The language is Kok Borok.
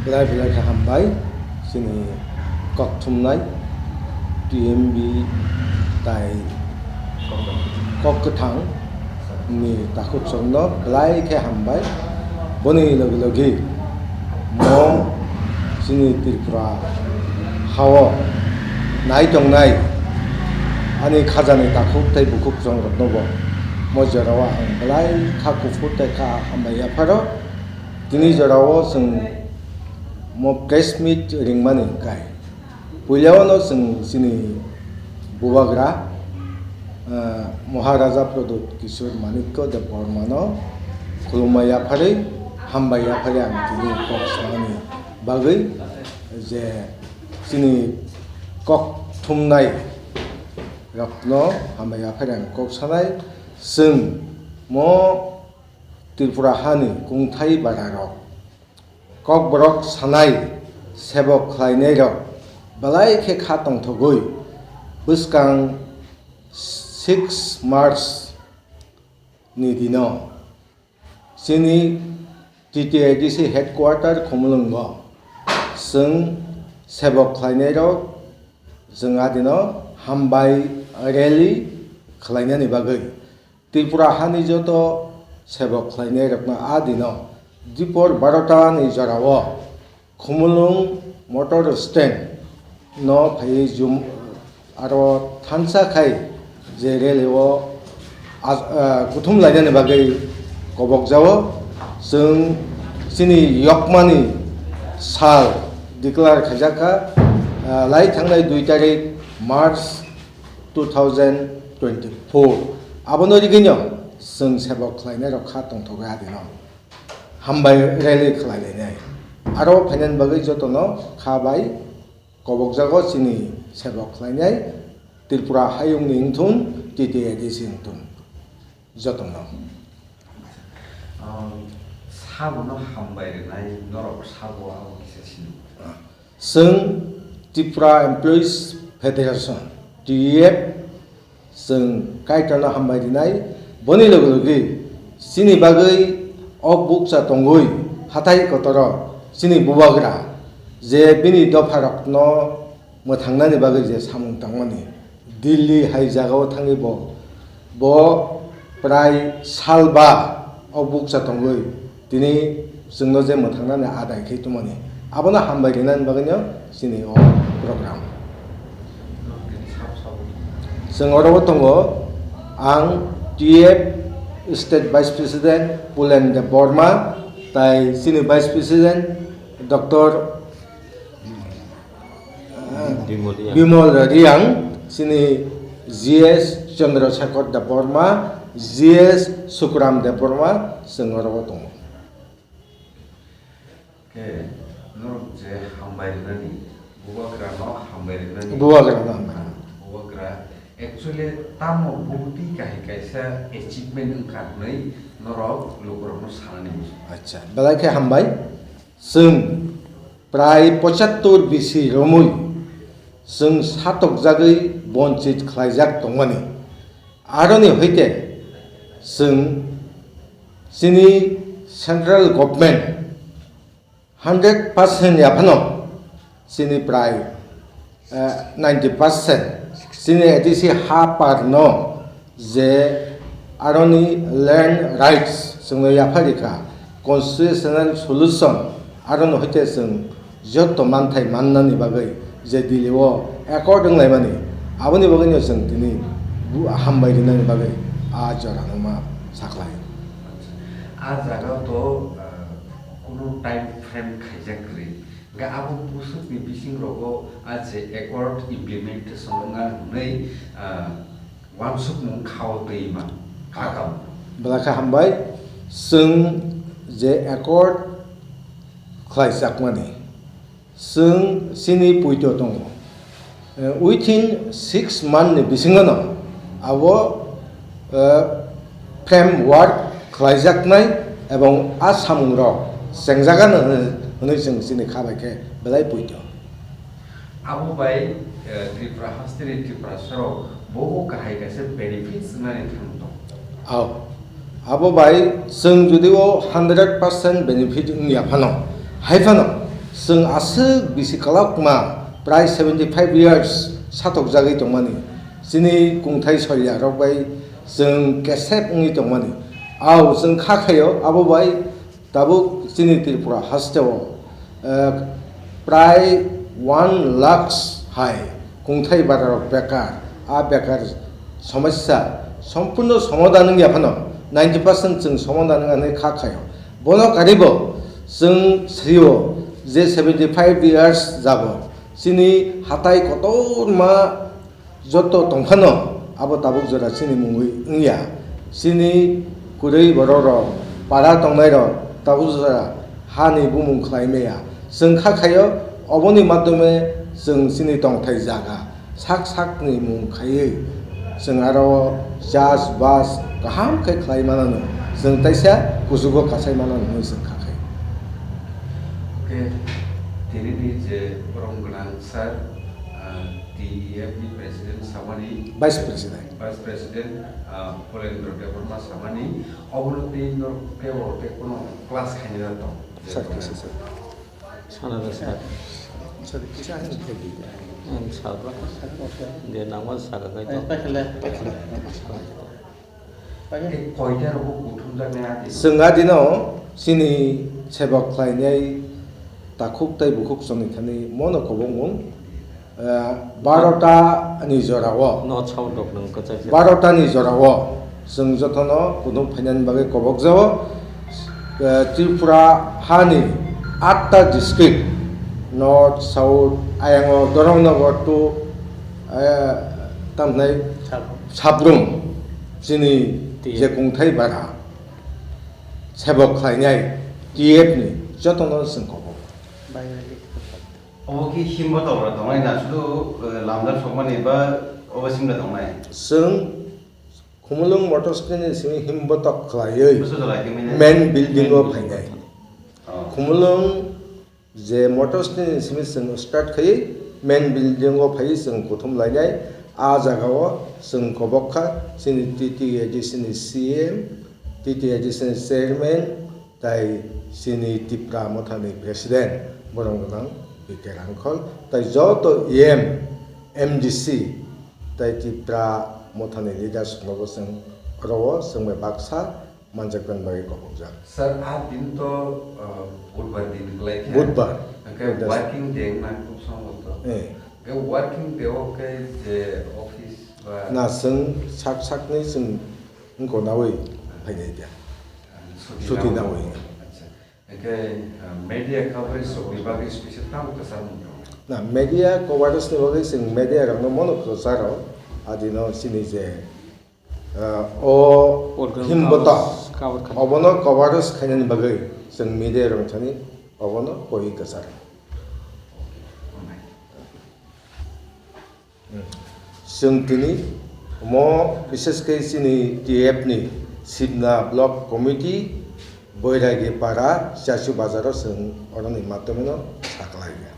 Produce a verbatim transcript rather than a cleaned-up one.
Belai belai khe hambai chini kok thumnai T M B tai kok kwthang ni takhuk chwngno belai khe hambai. Boni logi logi mo chini Tripura hao nai tongnai ani khajani takhuk tei bukhuk chwng rokno bo mo jorao ang belai kha kuphur tei kha hambai yapharo. Tini jorao chwng mo press meet ringmani kai. Puilao no chwng chini bubagra, ah, Maharaja Pradyut Kishore Manikya Debbarma no khulumma yapharwi, hambai yapharwi ang tini kok sanani bagwi je chini kok thumnai rokno hambai yapharwi ang kok sanai. Chwng mo Tripura hani kungthai bara rok Kokborok sanai, sebok khlainairok belai khe kha tongthogwi bwskang six March ni dino chini T T A D C headquarter Khumulwngo chwng sebok khlainairok chwng a dino hambai rally khlainani bagwi Tripura hani joto sebok khlainairokno a dino dipor barota ni jorao Khumulwng motor stand no phaiwi jum aro thansa khai je rally o as-, ah, kuthum lainani bagwi kobok jao. Chwng chini yokmani sal declare khaijak kha, ah, lai thangnai dui tarik March two thousand twenty-four. Abono rigwino chwng sebok khlainai rok kha tongthogwi adino hambai rally khlai lainai. Aro phainani bagwi jotono kha bai kobokjago chini sebok khlainai Tripura hayungni wngthun, T T A D C wngthun jotono. Um, sabono hambai rwnai norok sabo abo kisa sini. Chwng Tripura Employees Federation, T E F, chwng Kaitorno hambai rinai. Boni loge loge chini bagwi o bukcha tongwi hathai kotoro chini bubagra je bini dopharokno mwthangnani bagwi je samung tangmani Delhi hai jagao thangwi bo, bo prai salba o bukcha tongwi tini chwngno je mwthangnani adai khe tongmani, abono hambai rinani bagwino chini o program. Chwng oro o tongo ang T F State Vice President Pulen Debbarma, tai chini Vice President Doctor Bimol Riang. Bimol Riang, chini G S Chandra Shekhar Debbarma, G S Sukuram Debbarma, chwng oro o tongo. Khe norok je hambai rwnani, bubagrano hambai rwnani. Bubagrano hambai rwnani. Bubagra actually tamo buti kahai kaisa achievement wngkha hwnwi norok lukurokno sanani muchung. Acha, belai khe hambai. Chwng prai pochattor bisi romwi chwng satokjagwi bonchit khlaijak tongmani. Aroni hoite chwng chini central government hundred percent yaphano chini prai eh, ninety percent chini A D C ha parno je aroni land rights chwngno yapharikha, constitutional solution aroni hoite chwng joto manthai mannani bagwi je Delhi o accord wnglaimani, aboni bagwino chwng tini bu-, hambai rinani bagwi a jorano ma sakhlai. A jaga to, ah, kunu time frame khaijak kwrwi. Hwnkhe abo bwswkni bisingrogo a je accord implementation wngna hwnwi, ah, uansukmung khao twi ma kha kamo. Belai khe hambai, chwng je accord khlaijakmani, chwng chini puito tongo. Eh, within six month ni bisingo no abo, eh, framework khlaijaknai ebong a samungrok chengjagano hwnwi, hwnwi chwng chini kha bai khe belai puito. Abo bai, eh, Tripura hasteni Tiprasarok bobo kahai kaisa benefits wngnani thang tong. Ao. Abo bai chwng jodi o hundred percent benefit wngya phano, hai phano Chwng aswk bisi kwlwkma, prai seventy five years satokjagwi tongmani, chini kungthai soilya rok bai chwng kesep wngwi tongmani. Ao chwng kha khaio abo bai tabuk chini Tripura hasteo, eh, prai one lakhs hai kungthai bara rok bekar, a bekar somosya sompurno somadhan wngya phano ninety percent chwng somadhan wngya hinwi kha khaio. Bono karibo chwng srio je seventy five years jabo chini hatai kotorma joto tongphano abo tabuk jora chini mungwi wngya. Chini kwrwi borok rok, para tongnai rok tabuk jora hani bumung khlai maya. Chwng kha khaio oboni madhyome chwng chini tongthai jaga sak sakni mung khaiwi chwng aro chas bas kaham khe khlai manano, chwng taisa kuchugo kasai manano hinwi chwng kha khai. Khe tinini je borom gwnang sir, ah, T E F ni president samani, Vice President. Vice President, ah, Polendra Debbarma samani, obono tei norok tei bo tei kono class khainai tong. Sir, kisa sir. Sana da sir. Sir, kisa hin khaidi. Ang sabra. De nangma saka kai to. Pakhala, pakhala. Pakhala. Pakhala. Chwng adino chini sebok khlainai takhuk tei bukhuk chongni thani mono kobongmung, eh, barota ni jorao. No, chao dok nang kwchak se. Barota ni jorao chwng jotono kuthum phainani bagwi kobokjao. Eh, Tripura hani atta district, North, South, ayango Dharmanagar to, eh, tamhnai Sabrum. Sabrum, chini T F. Je kungthai bara sebok khlainai T F ni jotono chwng kobok. Obo ki himbo tokra tongnai na sudu, eh, lamjak sokmani ba obo simla tongnai? Chwng Khumulwng Motor Stand ni simi himbotok khlaiwi Busu jora himwi nai? Main building o phainai. Oh. Khumulwng je Motor Stand ni simi chwng start khaiwi main building o phaiwi chwng kuthum lainai. A jaga o chwng kobok kha chini T T A D C ni C M, T T A D C ni chairman, tai chini Tipra Mothani president, borom gwnang B K Rangkhol, tai joto E M, M D C, tai Tipra Mothani leaders rokno bo chwng oro o chwng bai baksa manjakmani bagwi kobokjak. Sir, a din to, uh, Budbar din kwlai khe. Budbar. Hwnkhe Budbar. Working day wngna khub somboto. Eh. Hwnkhe working day o khe je office ba Na chwng sak sakni chwng wngkha nawi phainai dia. Suti Suti nawi. Nawi. Acha. Hwnkhe, uh, media coverage rokni bagwi special tamo kwchar mung tongo? Na, media coverage ni bagwi chwng media rokno mono kwcharo, adino chini je, uh, o Program himbotok, coverage cover khaina. Obono coverage khainani bagwi chwng media rok thani obono koi kwcharo. Chwng tini omo bishesh khe chini T F ni Sibna Block Committee, Boiragi Para, Chachu Bazar o chwng oroni madhyome no saklai ya.